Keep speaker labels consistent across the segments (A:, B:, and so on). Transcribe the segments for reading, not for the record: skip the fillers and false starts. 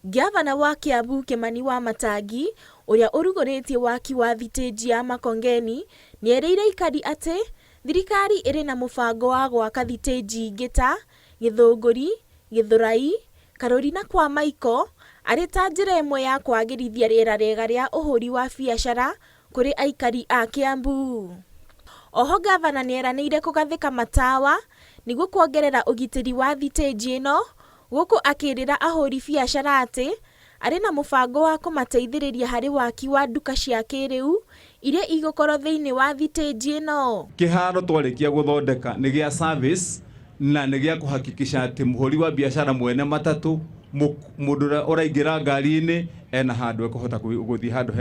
A: Ngavana wa Kiambu Kimani Wamatangi ũrĩa ũrugũrĩtie waki wa thitĩnji ya Makongeni nĩerĩire aikari atĩ thirikari ĩrĩ na mũbango wa gwaka thitĩnji ingĩ ta Gĩthũngũri, Gĩthũrai, Karũri na kwa Maiko arĩ ta njĩra ĩmwe ya kwagĩrithia rĩera rĩega rĩa ũhũri wa biacara kũrĩ aikari a Kiambu. Oho ngavana nĩeranĩire kũgathĩka matawa nĩguo kuongerera ũgitĩri wa thitĩnji ĩno gũkũ akĩrĩra ahũri biacara atĩ arĩ na mũbango wa kũmateithĩrĩria harĩ waki wa nduka cia kĩrĩu iria igũkorwo thĩinĩ wa thitĩnji ĩno.
B: Kĩharo twarĩkia gũthondeka nĩ gĩa service na nĩ gĩa kũhakikisha atĩ mũhũri wa biacara mwene matatũ, mũndũ ũrĩa ũraingĩra ngari-inĩ ena handũ ekũhota gũthiĩ handũ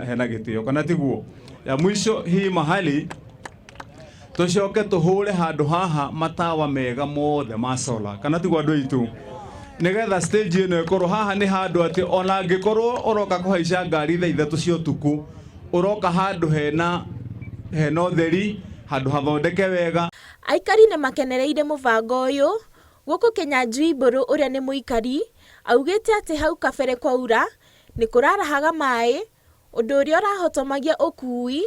B: hena gĩtĩo, kana tiguo? Ya mwisho hii mahali tũcoke tũhũre handũ haha matawa mega mothe ma solar, kana tiguo andũ aitũ? Nĩgetha stage ĩno ĩkorwo haha nĩ handũ atĩ ona angĩkorwo ũroka kũhaica ngari thaa 3 cia ũtukũ, ũroka handũ hena ũtheri, handũ hathondeke wega.
A: Aikari nĩ makenereire mũbango ũyũ, gũkũ Kĩnyanjui Mbũrũ ũrĩa nĩ mũikari augĩte atĩ hau kabere kwaura nĩ kũrarahaga maĩ, ũndũ ũrĩa ũrahotomagia ũkui,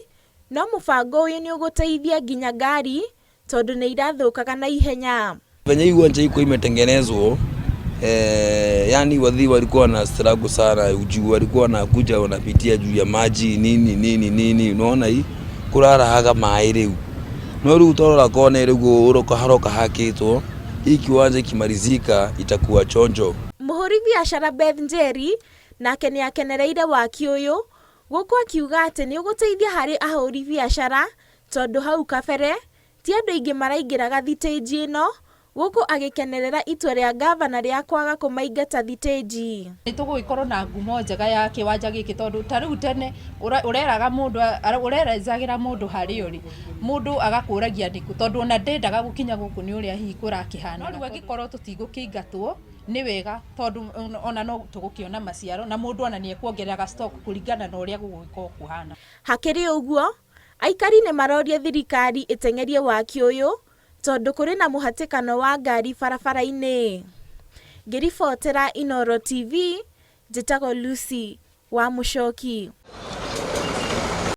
A: no mũbango ũyũ nĩ ũgũteithia nginya ngari tondũ nĩ irathũkaga na ihenya.
C: Venye hii uwanja iko imetengenezwa, yani wadhi walikuwa na struggle sana juu walikuwa wanakuja wanapitia juu ya maji nini nini nini, unaona hii kurarahaga maĩ rĩu, no rĩu torora kone rĩu ũroka haroka hakĩtwo hii kiwanja ikimalizika itakuwa chonjo.
A: Mũhũri biacara Beth Njeri nake nĩ akenereire waki ũyũ gũkũ akiuga atĩ nĩ ũgũteithia harĩ ahũri biacara tondũ hau kabere ti andũ aingĩ maraingĩraga thitĩnji ĩno, gũkũ agĩkenerera itua rĩa ngavana rĩa kwaga kũmaingata thitĩnji.
D: Nĩ tũgũgĩkorwo na ngumo njega ya kĩwanja gĩkĩ tondũ ta rĩu tene ũreraga mũndũ, ũrerezagĩra mũndũ harĩa ũrĩ, mũndũ agakũragia nĩkũ, tondũ ona ndendaga gũkinya gũkũ nĩ ũrĩa hihi kũrakĩhana. No rĩu angĩkorwo tũtigũkĩingatwo nĩ wega tondũ ona no tũgũkĩona maciaro na mũndũ ona nĩ ekuongereraga stock kũringana na ũrĩa gũgũgĩkorwo kũhana.
A: Hakĩrĩ ũguo, aikari nĩ maroria thirikari ĩteng'erie waki ũyũ tondũ kũrĩ na mũhatĩkano wa ngari barabara-inĩ. Ngĩribotera Inooro TV, njĩtagwo Lucy wa Mũchoki.